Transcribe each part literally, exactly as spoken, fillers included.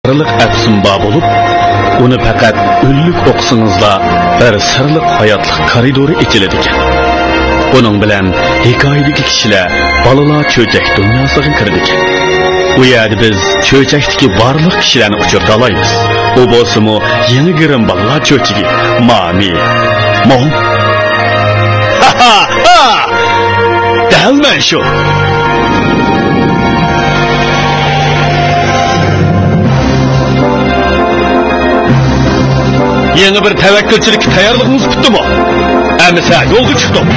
سىرلىق ئەپسۇن بار بولۇپ، ئۇنى پەقەت ئۈنلۈك ئوقۇسىڭىزلا، بىر سىرلىق ھاياتلىق كارىدورى ئېچىلىدىكەن. بۇنىڭ بىلەن ھېكايىدىكى كىشىلەر بالىلار چۆچەك دۇنياسىغا كىرىدىكەن. ئۇ يەردە بىز چۆچەكتىكى بارلىق كىشىلەرنى ئۇچرىتالايمىز. ئۇ بولسىمۇ يېڭى گىرىم بالىلار چۆچىكى، مامى، موم. دەل مەن شۇ. يېڭى بىر تەۋەككۈلچىلىككە تەييارلىقىڭىز پۈتتىمۇ؟ ئەمىسە يولغا چىقتۇق.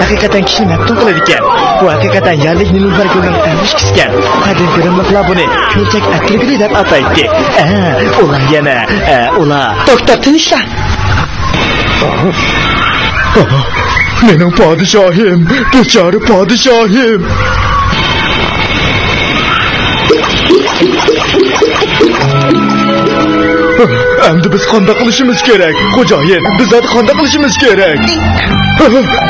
ھەقىقەتەن كىشىنى مەپتۇن قىلىدىكەن. بۇ ھەقىقەتەن يەرلىك نېلۇپەر گۈلنىڭ ئەۋرىشكىسىكەن. قەدىمكى رىملىقلار بۇنى كۆلچەك ئەتىرگۈلى دەپ ئاتايتتى. ئە، ئۇلار يەنە، ئە، ئۇلار. دوكتور، تىنچلا. مېنىڭ پادىشاھىم، بىچارە پادىشاھىم. ئەمدى بىز قانداق قىلىشىمىز كېرەك؟ خوجايىن، بىز ھازىر قانداق قىلىشىمىز كېرەك؟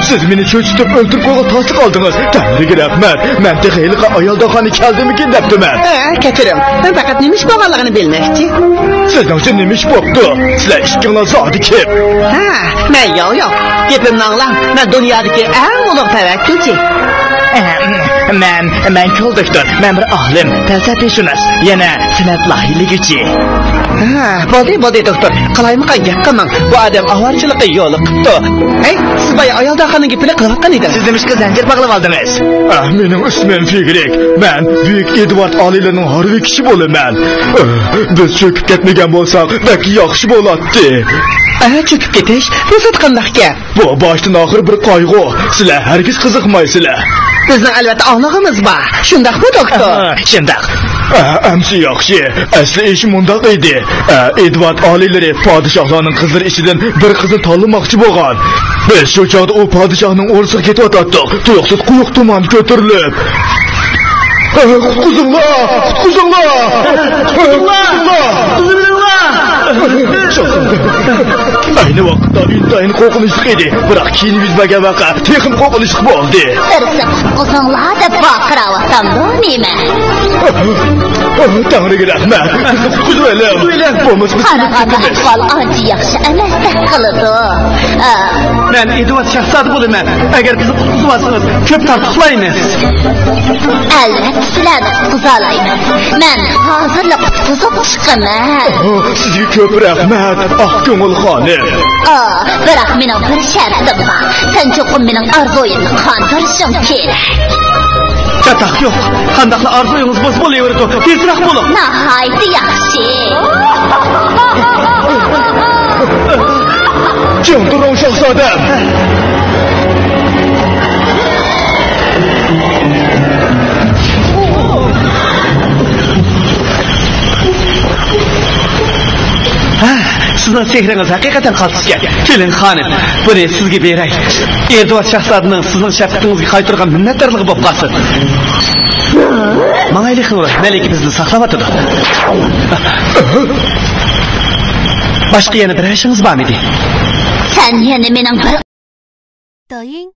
سىز مېنى چۆچۈتۈپ ئۆلتۈرۈپ قويغىلى تاسلىق ئالدىڭىز. تەڭرىگە رەھمەت. مەن تېخى ھېلىقى ئايالدارخانىغا كەلدىمىكىن دەپتىمەن. ھە، كەچۈرۈڭ. مەن پەقەت نېمە ئىش بولغانلىقىنى بىلمەكچى. سىزنىڭچە نېمە ئىش بوپتۇ؟ سىلەر ئىككىڭلار زادى كىم؟ ھە، مەن ياۋ ياۋ. گېپىمنى ئاڭلاڭ. مەن دۇنيادىكى ئەڭ ئۇلۇغ تەۋەككۈلچى. مەن، مەن كول دوكتور. مەن بىر ئالىم، پەلسەپىشۇناس، يەنە سەنئەت لايىھىلىگۈچى. ھە، بولدى، بولدى، دوكتور. قالايمىقان گەپ قىلماڭ. بۇ ئادەم ئاۋارىچىلىققا يولۇقۇپتۇ. ھەي، سىز بايا ئايالدارخانىنىڭ گېپىنى قىلىۋاتقان ئىدىڭىز. سىز نېمىشقا زەنجىر باغلىۋالدىڭىز؟ ئاھ، مېنىڭ ئىسمىم فېگرىك. مەن بۈيۈك ئېدۋارد ئالىيلىرىنىڭ ھارۋىكىشى بولىمەن. ئاھ، بىز چۆكۈپ كەتمىگەن بولساق، بەك ياخشى بولاتتى. ئاھ، چۆكۈپ كېتىش؟ بۇ زادى قانداق گەپ؟ بۇ باشتىن ئاخىر بىر قايغۇ. سىلەر ھەرگىز قىزىقمايسىلەر. بىزنىڭ ئەلۋەتتە ئاڭلىغۇمىز بار. شۇنداقمۇ، دوكتور؟ ئاھ، شۇنداق. ئاھ، ئەمسە ياخشى. ئەسلى ئىش مۇنداق ئىدى. ئاھ، ئېدۋارد ئالىيلىرى پادىشاھلارنىڭ قىزلىرى ئىچىدىن بىر قىزنى تاللىماقچى بولغان. بىز شۇ چاغدا ئۇ پادىشاھنىڭ ئورىسىغا كېتىۋاتاتتۇق. تۇيۇقسىز قويۇق تۇمان كۆتۈرۈلۈپ. ئاھ، قۇتقۇزۇڭلار! قۇتقۇزۇڭلار! قۇتقۇزۇڭلار! ئەينى ۋاقىتتا ئىنتايىن قورقۇنچلۇق ئىدى، بىراق كېيىن يۈز بەرگەن ۋەقە تېخىمۇ قورقۇنچلۇق بولدى. بىرسى قۇتقۇزۇڭلار دەپ ۋارقىراۋاتامدۇ نېمە؟ تەڭرىگە رەھمەت، بىزنى قۇتقۇزۇۋېلىڭ. بولمىسا بىز قارىغاندا ئەھۋال ئانچە ياخشى ئەمەستەك قىلىدۇ. ئا. مەن ئېدۋارد شاھزادە بولىمەن. ئەگەر بىزنى قۇتقۇزۇۋالسىڭىز، كۆپ تارتۇقلايمىز. ئەلۋەتتە، سىلەرنى قۇتقۇزالايمەن. مەن ھازىرلا قۇتقۇزۇپ چىقىمەن. سىزگە كۆپ رەھمەت، ئاق كۆڭۈل خانىم. ئا، بىراق مېنىڭ بىر شەرتىم بار. سەن چوقۇم مېنىڭ ئارزۇيۇمنى قاندۇرۇشۇڭ كېرەك. چاتاق يوق. قانداقلا ئارزۇيىڭىز بولسا بولۇۋېرىدۇ. تېزرەك بولۇڭ. ناھايىتى ياخشى. جىڭ تۇرۇڭ، شاھزادەم. ھە، سىزنىڭ سېھرىڭىز ھەقىقەتەن قالتىس ئىكەن. كېلىڭ، خانىم، بۇنى سىزگە بېرەي. ئېدۋارد شاھزادىنىڭ سىزنىڭ شەپقىتىڭىزگە قايتۇرغان مىننەتدارلىقى بولۇپ قالسۇن. ماڭايلى، خىڭرۇي، مەلىكە بىزنى ساقلاۋاتىدۇ. باشقا يەنە بىرەر ئىشىڭىز بارمىدى؟ سەن يەنە مېنىڭ بىر دايىڭ